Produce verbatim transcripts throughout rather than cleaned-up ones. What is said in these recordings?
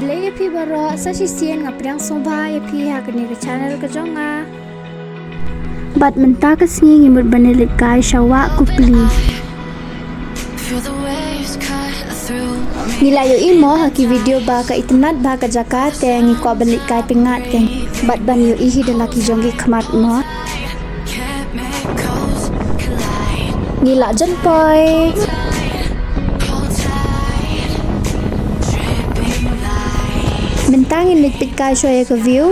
Khublei ïa phi baroh, sa shisien nga pdiang sngewbha ïa phi ha kane ka channel ka jong nga. Bad mynta ka sngi ngi mut ban ïa leit kai sha Wah Kupli. Ngi la ïohi mo ha ki video ba ka itynnad bha ka jaka, te ngi kwah ban leit kai pyngngad kein bad ban ïohi hi da la ki jong ki khmat mo. Ngi la jan poi. Mynta ngin leit peit kai shuwa ïa ka view.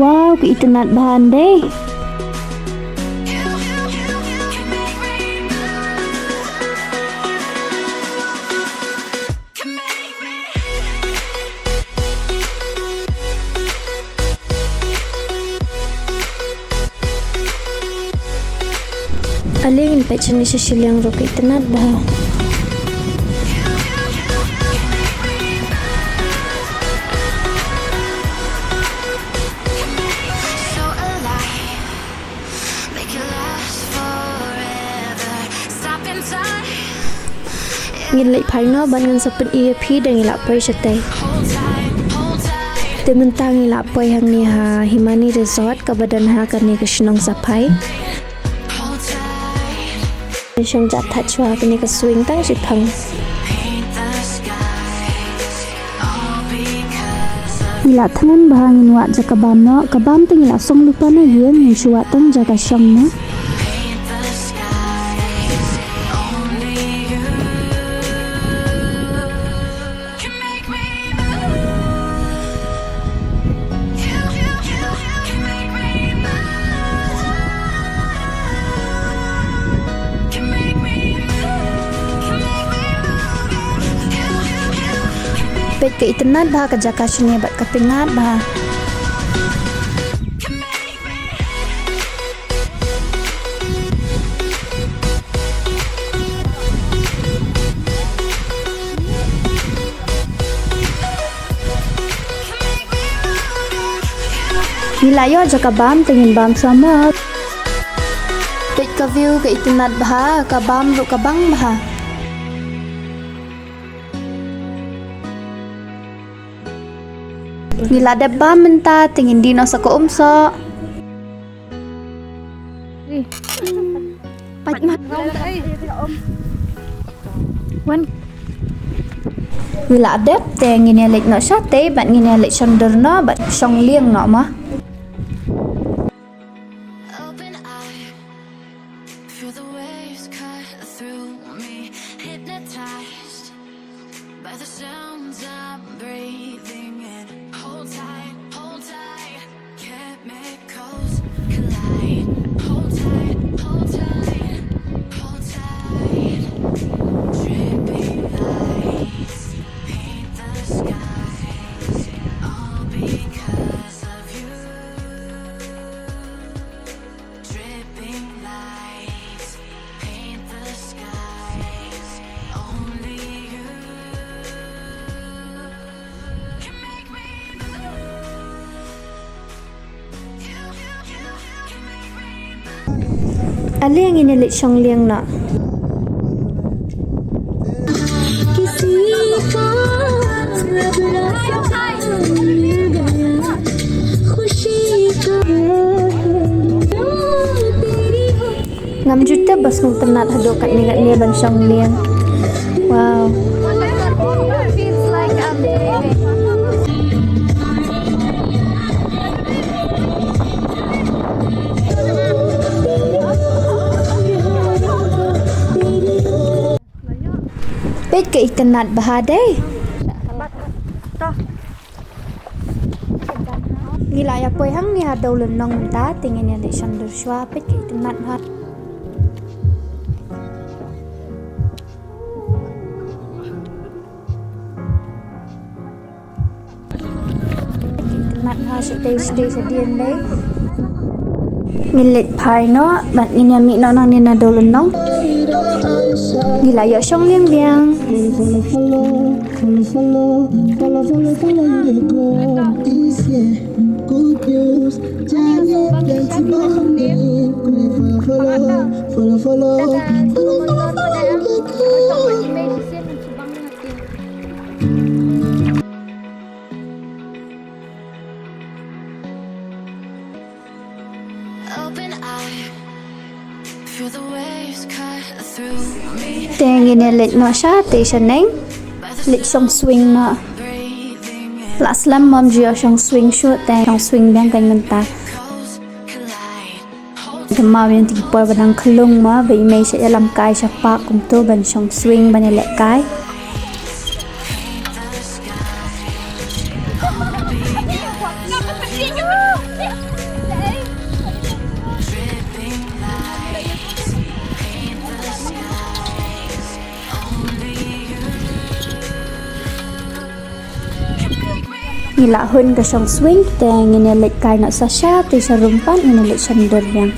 Wow, ka itynnad bha ndei. Ale ngin peit shane sha shiliang ruh, ka itynnad bha. Ngin leit phai noh bad ngan sa pyni ïa phi da ngi la poi shatei. Te mynta ngi la poi hangne ha Himani Resort kaba don ha kane ka shnong Saphai. Shong ja thait shuwa kane ka swing tang shiphang. Ngi la thngan bha, ngin wad ja ka bam noh. Ka bam te ngi la song lypa na ïing, ngin shu wad tang ja ka shong noh. Peit ka itynnad bha ka jaka shane bad ka pyngngad bha. Ngi la ïoh ja ka bam, te ngin bam shuwa mo. Peit ka view, ka itynnad bha, ka bam ruh ka bang bha. Ngi la dep bam mynta, te ngin die noh sa ka um soh. Ngi la dep, te ngin ïa leit noh shatei bad ngin ïa leit shon dur noh bad shong lieng noh mo. Open eye, feel the waves cut through me, hypnotized by the sounds I'm breathing in. Hold tight, hold tight, chemicals collide. Hold tight, hold tight, hold tight. Dripping lights paint the skies, all because of you. Dripping lights paint the skies. Only you can make me move. You, you, you, you can make me move. Ale ngin ïa leit shong lieng noh. Ngam ju tip ba sngewtynnat haduh katne katne ban shong lieng. Wow. Peit ka itynnat bha dei. Ngi la ïa poi hangne ha Dewlynnong mynta, te ngin ïa leit shon dur shuwa, peit ka itynnat bha. Mat ha shatei shatei shadien dei. Ngi leit phai noh bad ngin ïa mih noh nangne naduh lynnong. Ngi la ïoh shong liang biang. Te ngin ïa leit noh sha te shaneng. Leit shong swing noh. La slem mom ju ïa shong swing shuh te shong swing biang kan mynta. Te ma ïa ki por ba dang khlung ma ba i mei sha ïalam kai sha park kumto ban shong swing ban ïa leh kai. Ngi la hun ka shong swing te ngin ïa leit kai noh sa sha te sha rum pat ngin ïa leit shon dur biang.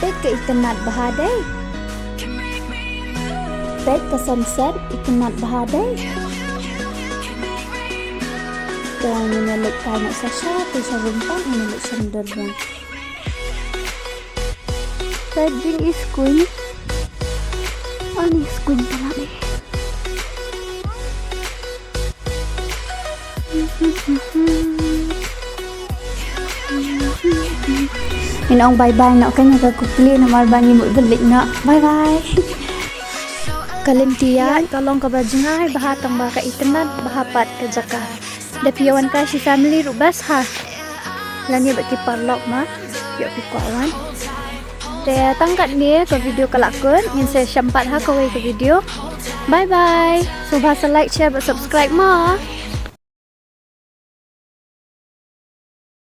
Peit ka itynnad bha dei. Peit ka sunset itynnad bha dei. Te ngin ïa leit kai noh sa sha te sha rum pat ngin ïa leit shon dur biang. Peit jingïaskuin. Ani skuin palat eh. Ngin ong bye bye noh kan ïa ka Kukli namar ba ngi mut ban leit noh. Bye bye. Ka lynti ïaid ka long kaba jngai bha tang ba ka itynnad bha pat ka jaka. Da phi ïa wan kai shi family ruh best ha. Lane bad ki paralok ma ïoh phi kwah wan. Te tang katne ka video ka la kut, ngin sa ïashem pat ha kawei ka video. Bye bye. Sngewbha sa like, share bad subscribe ma.